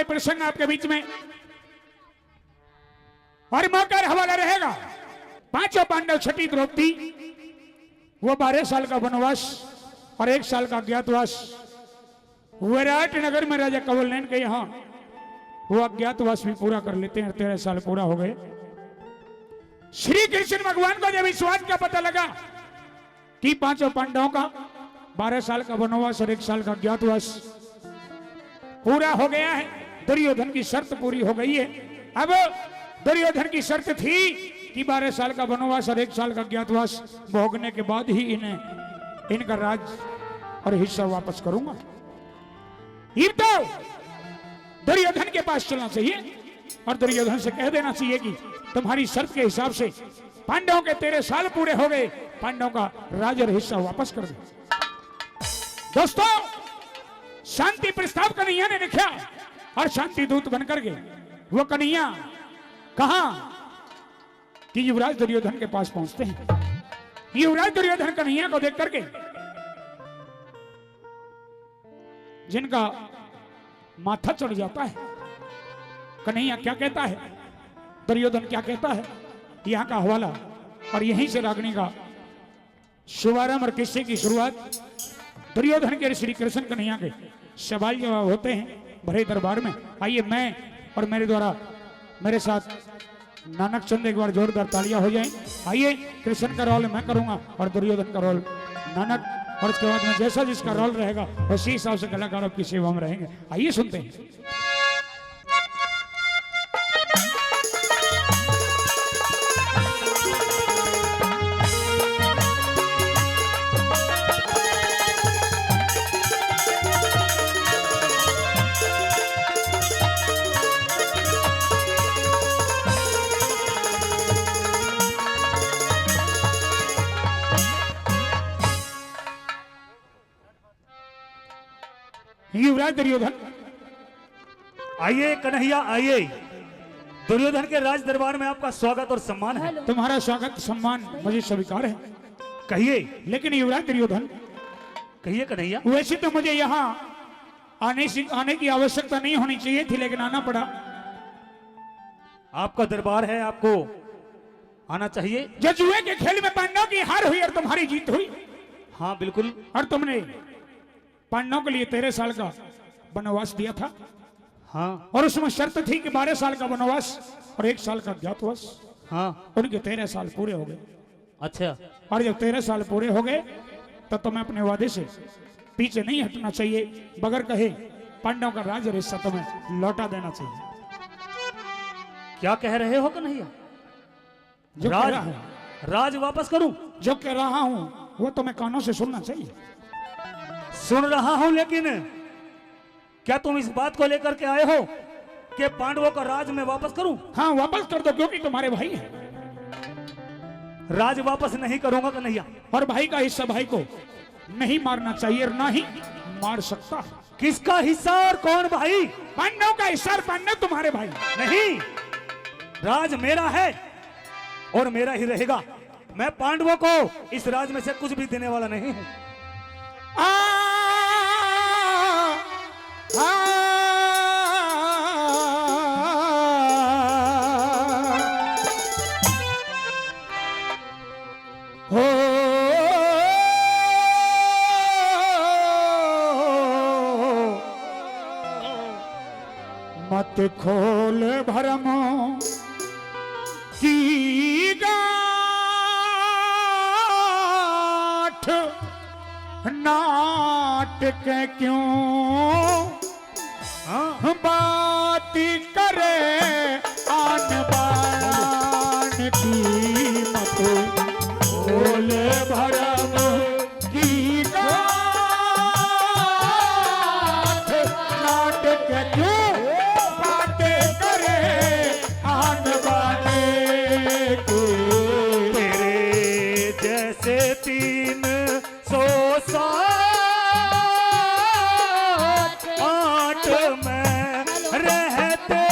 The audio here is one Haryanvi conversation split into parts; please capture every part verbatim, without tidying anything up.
प्रसंग आपके बीच में और मौका और हवाला रहेगा। पांचों पांडव, छठी द्रौपदी, वो बारह साल का वनवास और एक साल का अज्ञातवास, विराट नगर में राजा कंवल नयन के यहाँ वो अज्ञातवास भी पूरा कर लेते हैं। तेरह साल पूरा हो गए। श्री कृष्ण भगवान को जब इस बात का पता लगा कि पांचों पांडवों का बारह साल का वनवास और एक साल का अज्ञातवास पूरा हो गया है, दुर्योधन की शर्त पूरी हो गई है। अब दुर्योधन की शर्त थी कि बारह साल का वनवास और एक साल का अज्ञातवास भोगने के बाद ही इन्हें, इनका राज और हिस्सा वापस करूंगा। ये तो दुर्योधन के पास चलना चाहिए और दुर्योधन से कह देना चाहिए कि तुम्हारी शर्त के हिसाब से पांडवों के तेरह साल पूरे हो गए, पांडवों का राज और हिस्सा वापस कर दो। दोस्तों, शांति प्रस्ताव कन्हैया ने लिखा और शांति दूत बनकर के वो कन्हैया कहा कि युवराज दुर्योधन के पास पहुंचते हैं। युवराज दुर्योधन कन्हैया को देख करके, जिनका माथा चढ़ जाता है, कन्हैया क्या कहता है, दुर्योधन क्या कहता है, यहाँ का हवाला और यहीं से रागनी का शुभारंभ और किस्से की शुरुआत दुर्योधन के श्री कृष्ण कन्हैया के सवाल जवाब होते हैं भरे दरबार में। आइए, मैं और मेरे द्वारा, मेरे साथ नानक चंद, एक बार जोरदार तालियां हो जाएं। आइए, कृष्ण का रोल मैं करूंगा और दुर्योधन का रोल नानक, और उसके बाद में जैसा जिसका रोल रहेगा उसी हिसाब से कलाकार आपकी सेवा में रहेंगे। आइए, सुनते हैं। युवराज दुर्योधन। आइए कन्हैया, आइए। दुर्योधन के राज दरबार में आपका स्वागत और सम्मान है। हेलो। तुम्हारा स्वागत सम्मान मुझे स्वीकार है। कहिए। लेकिन युवराज दुर्योधन, कहिए कन्हैया। वैसे तो मुझे यहाँ आने से, आने की आवश्यकता नहीं होनी चाहिए थी, लेकिन आना पड़ा। आपका दरबार है, आपको आना चाहिए। जो जुए के खेल में पांडवों की हार हुई और तुम्हारी जीत हुई। हाँ, बिल्कुल। और तुमने पांडवों के लिए तेरह साल का वनवास दिया था। हाँ। और उसमें शर्त थी कि बारह साल का वनवास और एक साल का अज्ञातवास। हाँ। उनके तेरह साल पूरे हो गए। अच्छा। और जब तेरह साल पूरे हो गए, तो तुम्हें अपने वादे से पीछे नहीं हटना चाहिए। बगैर कहे पांडवों का राज और हिस्सा तुम्हें लौटा देना चाहिए। क्या कह रहे हो कन्हैया? जो कह राज, रहा हूँ। राज वापस करूं? जो कह रहा हूँ, वो तुम्हें कानों से सुनना चाहिए। सुन रहा हूं, लेकिन क्या तुम इस बात को लेकर के आए हो कि पांडवों का राज मैं वापस करूं? हाँ, वापस कर दो, क्योंकि तुम्हारे भाई हैं। राज वापस नहीं करूंगा कन्हैया। और भाई का हिस्सा भाई को नहीं मारना चाहिए और ना ही मार सकता। किसका हिस्सा और कौन भाई? पांडव का हिस्सा और पांडव तुम्हारे भाई। नहीं, राज मेरा है और मेरा ही रहेगा। मैं पांडवों को इस राज में से कुछ भी देने वाला नहीं हूं। आ, आ, हो, मत खोल भरम की गांठ, नाटक क्यों हाँ। बात करे आन बान की, मत खोल भरम की गांठ, नाटक क्यों बात करे आन बान की। तेरे जैसे तीन सौ साठ आठ में रहते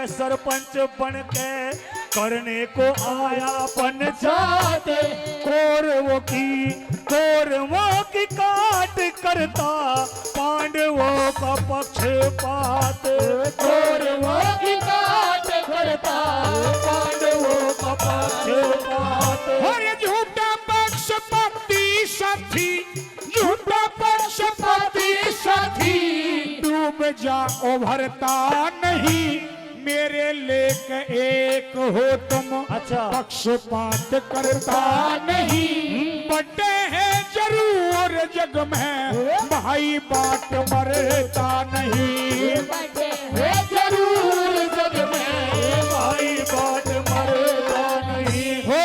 सरपंच बन के करने को आया पंचायत। कौरवों की, कौरवों की काट करता, पांडवों का पक्षपात। कौरवों की काट करता, पांडवों का पक्षपात। अरे झूठा पक्षपाती साथी, झूठा पक्षपाती साथी, डूब जा उभरता नहीं, मेरे लेख एक हो तुम। अच्छा। पक्षपात करता नहीं, बड़े हैं जरूर जग में, भाई बाट मरता नहीं। बड़े हैं जरूर जग में, भाई बाट मरता नहीं। हो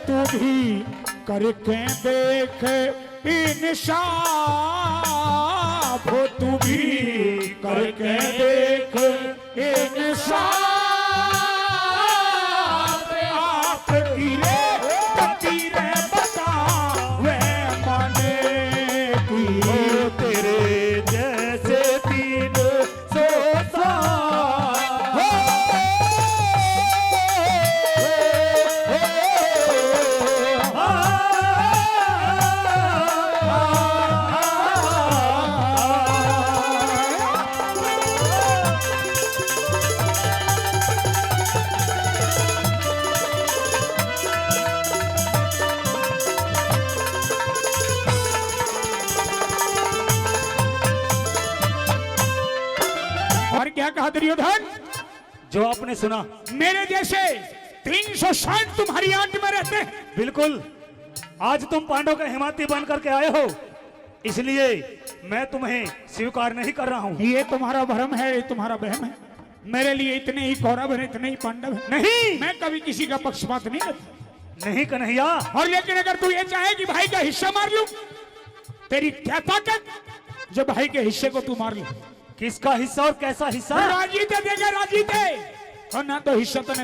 तू भी करके देख इंसाफ, हो तू भी करके देख इंसाफ। आपकी रे तकदीरें बतावे माने की। ओ तेरे जैसे तीन सौ साल। और क्या कहा दुर्योधन? जो आपने सुना। मेरे जैसे तीन सौ साठ तुम्हारी आंट में रहते हैं। बिल्कुल। आज तुम पांडव का हिमाती बन करके आए हो, इसलिए मैं तुम्हें स्वीकार नहीं कर रहा हूँ। ये तुम्हारा भ्रम है, ये तुम्हारा वहम है। मेरे लिए इतने ही कौरव हैं, इतने ही पांडव हैं। नहीं। मैं कभी किसी का पक्षपात नहीं करता। नहीं कन्हैया। और लेकिन अगर तू ये चाहे कि भाई का हिस्सा मार लूं, तेरी क्या ताकत जो भाई के हिस्से को तू मार ले? किसका हिस्सा और कैसा हिस्सा? राजी थे देगा, राजी थे। और ना तो हिस्सा तने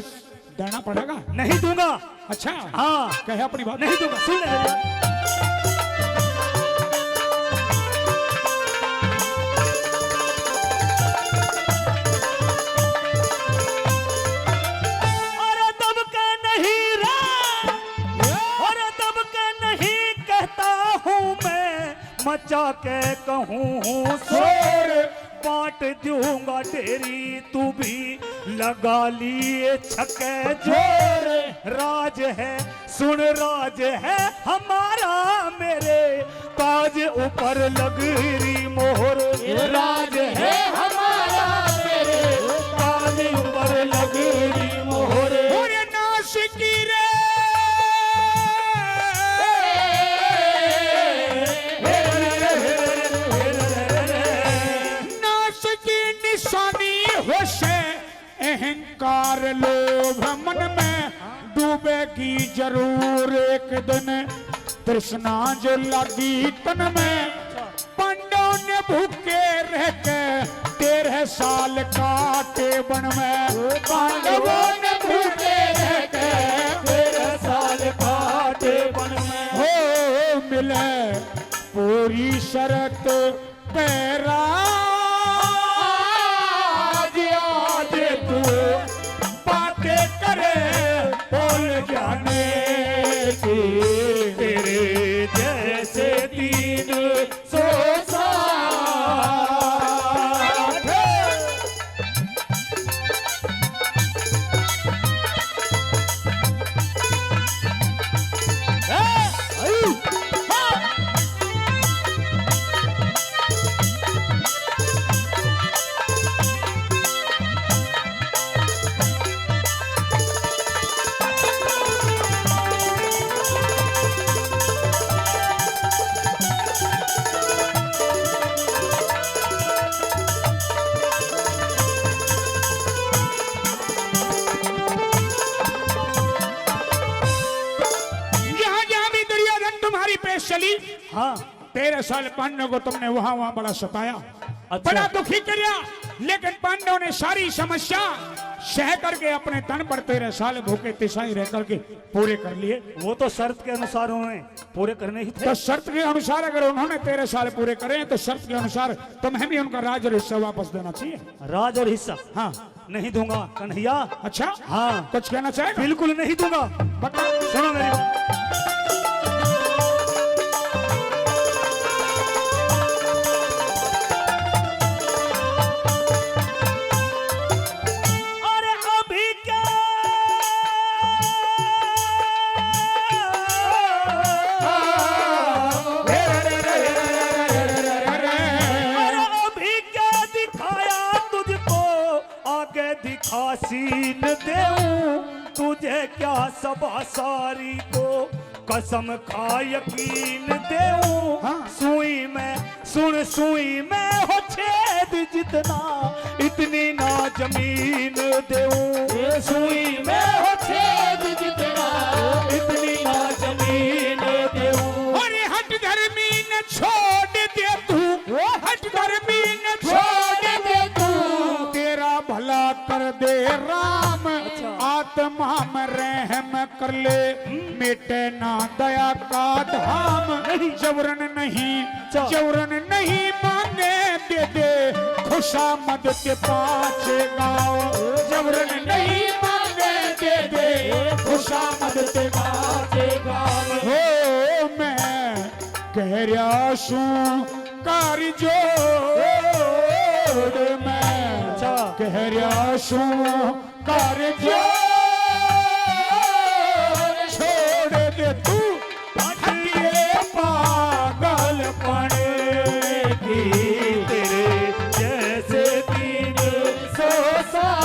देना पड़ेगा। नहीं दूंगा। अच्छा। हाँ। कहे अपनी बात। नहीं दूंगा, सुन ले मेरी बात। अरे दब के नहीं रे, अरे दब के नहीं कहता हूँ मैं, मचा के कहूँ हूँ शोर। बांट दूंगा ढेरी, तू भी लगा लिए छक्के जोर। राज है, सुन, राज है हमारा, मेरे ताज ऊपर लग रही मोहर। राज है हमारा, मेरे ताज ऊपर लग रही मोहर। और नाश की रे, नाश की निशानी होश है अहंकार लोभ मन में, डूबेगी जरूर एक दिन तृष्णा जो लगी तन में। पांडव ने भूखे रह के तेरह साल काटे वन में। पांडवों ने भूखे रह के तेरह साल काटे वन में। हो मिले पूरी शरत पैरा आज, आज तू बातें करे बोल जाने की। तेरे जैसे तीन सौ साठ। जहां जहां भी दुर्योधन तुम्हारी पेश चली, हाँ। तेरह साल पांडवों को तुमने वहां वहां बड़ा सताया, अच्छा। बड़ा दुखी करया, लेकिन पांडवों ने सारी समस्या सह करके अपने तन पर तेरह साल भूखे तिसाई रह करके पूरे कर लिए। वो तो शर्त के अनुसार उन्होंने पूरे करने ही थे। तो शर्त के अनुसार अगर उन्होंने तेरह साल पूरे करे हैं, तो शर्त के अनुसार तुम्हें भी उनका राज और हिस्सा वापस देना चाहिए। राज और हिस्सा? हाँ। नहीं दूंगा कन्हैया। अच्छा? हाँ। कुछ कहना चाहेगा? बिल्कुल नहीं दूंगा। बताओ। सुनो मेरी बात। अरे अभी क्या, अरे अभी क्या दिखाया तुझको, आगे दिखा सीन देऊं तुझे, क्या सभा सारी को कसम खा यकीन देऊं। हाँ। सुई में, सुन सुई में हो छेद जितना, इतनी ना जमीन देऊं। ये सुई में हो छेद जितना, इतनी ना जमीन देऊं। अरे हट धर्मी ने छोड़ दे तू, हट धर्मी ने छोड़ दे तू, तेरा भला कर दे राम, अच्छा। आत्मा में रहम कर ले, मिटे ना दया का धाम। नहीं। जबरन नहीं, अच्छा। जबरन नहीं मांगे दे दे, खुशामद के पाँच गाँव। जबरन नहीं मांगे दे दे, खुशामद के पाँच गाँव। हो मैं कह रहा सूं कर जोड़, मैं अच्छा। कह रहा सूं कर जोड़, छोड़ दे तू हटिए पागलपन की, तेरे जैसे तीन सौ साल।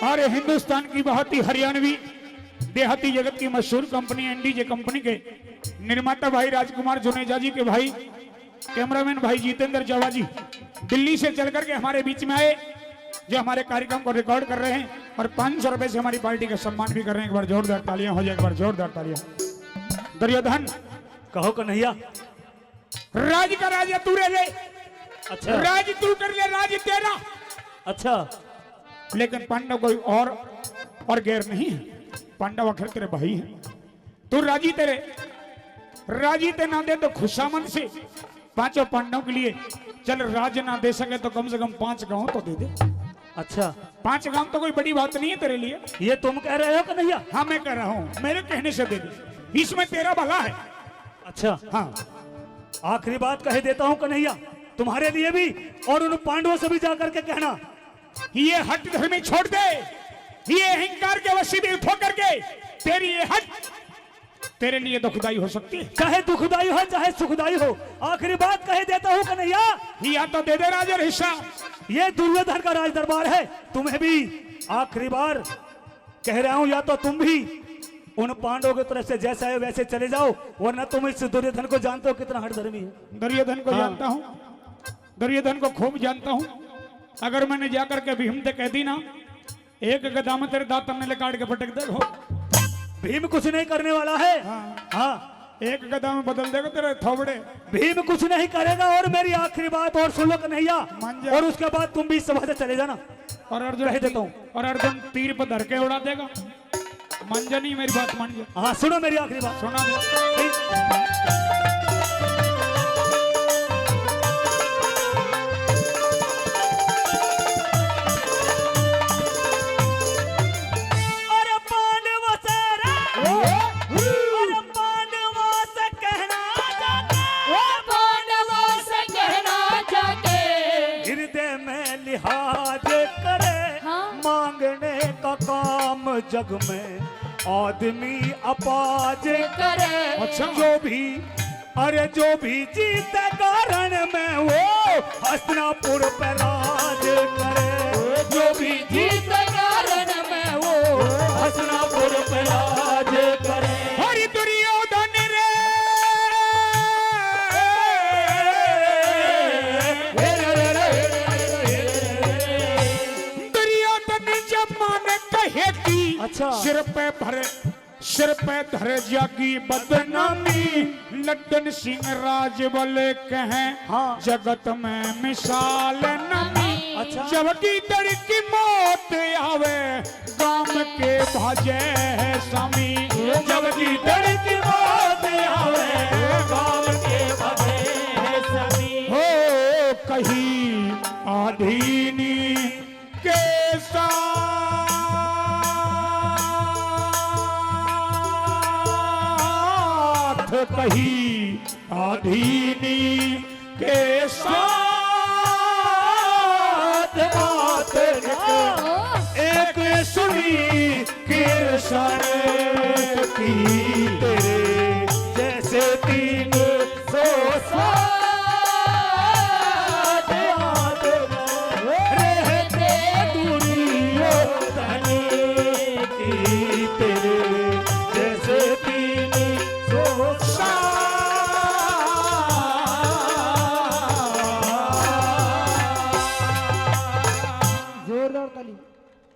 और हिंदुस्तान की बहुत ही हरियाणवी देहाती जगत की मशहूर कंपनी एनडीजे कंपनी के निर्माता भाई राजकुमार जुनेजा जी के भाई कैमरामैन भाई जितेंद्र जावा जी दिल्ली से चल करके हमारे बीच में आए, जो हमारे कार्यक्रम को रिकॉर्ड कर रहे हैं और पाँच सौ रुपए से हमारी पार्टी का सम्मान भी कर रहे हैं। एक बार जोरदार तालियां हो जाए, एक बार जोरदार तालियां। दुर्योधन। कहो कन्हैया। राज का राजा तू रह ले। अच्छा। राज तू कर ले, राज तेरा। अच्छा। लेकिन पांडव कोई और, और गैर नहीं है। पांडव आखिर तेरे भाई हैं। तू राजी तेरे, राजी ते ना दे तो खुशामद से पांचों पांडवों के लिए चल, राज ना दे सके तो कम से कम पांच गांव तो दे दे। अच्छा। पांच गांव तो कोई बड़ी बात नहीं है तेरे लिए। ये तुम कह रहे हो कन्हैया? हाँ, मैं कह रहा हूँ, मेरे कहने से दे दे, इसमें तेरा भला है। अच्छा। हाँ। आखिरी बात कह देता हूँ कन्हैया, तुम्हारे लिए भी और उन पांडवों से भी जा करके कहना। ये हट धर्मी छोड़ दे, ये अहंकार के वशीभूत होकर के तेरी ये हट तेरे लिए दुखदाई हो सकती है। चाहे दुखदाई हो, चाहे सुखदाई हो, आखिरी बात कह देता हूँ कन्हैया। या तो दे दे राज और हिस्सा। ये दुर्योधन का राज दरबार है, तुम्हें भी आखिरी बार कह रहा हूँ, या तो तुम भी उन पांडवों की तरफ से जैसा है वैसे चले जाओ, वरना तुम इस दुर्योधन को जानते हो कितना हठधर्मी है। दुर्योधन को हाँ। जानता हूँ, दुर्योधन को खूब जानता हूँ। अगर मैंने जाकर के भीम से कह दी ना, एक गदा में तेरे दांत ने काट के पटक देगा। भीम कुछ नहीं करने वाला है। हाँ। हाँ। एक गदा में बदल देगा तेरे थोबड़े। भीम कुछ नहीं करेगा। और मेरी आखिरी बात और सुन लो कन्हैया, मान जा। और उसके बाद तुम भी इस सभा से चले जाना। और अर्जुन कह देता हूँ। और अर्जुन तीर पर धर के उड़ा देगा। मान जा, नहीं मेरी बात मान जा। हाँ, सुनो मेरी आखिरी बात। सुना दे। अरे पांडवों से रे, अरे पांडवों से कहना जाके, ओ पांडवों से कहना जाके, हृदय में लिहाज करे, हाँ। मांगने का काम जग में आदमी अपाज करे। अच्छा। जो भी, अरे जो भी जीते कारण में वो हस्तिनापुर पे राज करे। जो भी जीते कारण में वो अच्छा। सिर पे भर सिर पे धर जागी बदनामी। लड्डन सिंह राजवल कहें, हाँ। जगत में मिसाल नमी। अच्छा। जब गीदड़ की मौत आवे, गाम के भाजे है सामी। जब गीदड़ की मौत आवे, गाम के भाजे है सामी। हो कहीं आधीनी के साथ, कही आधीनी के साथ बात एक, एक सुनी कृष्ण की।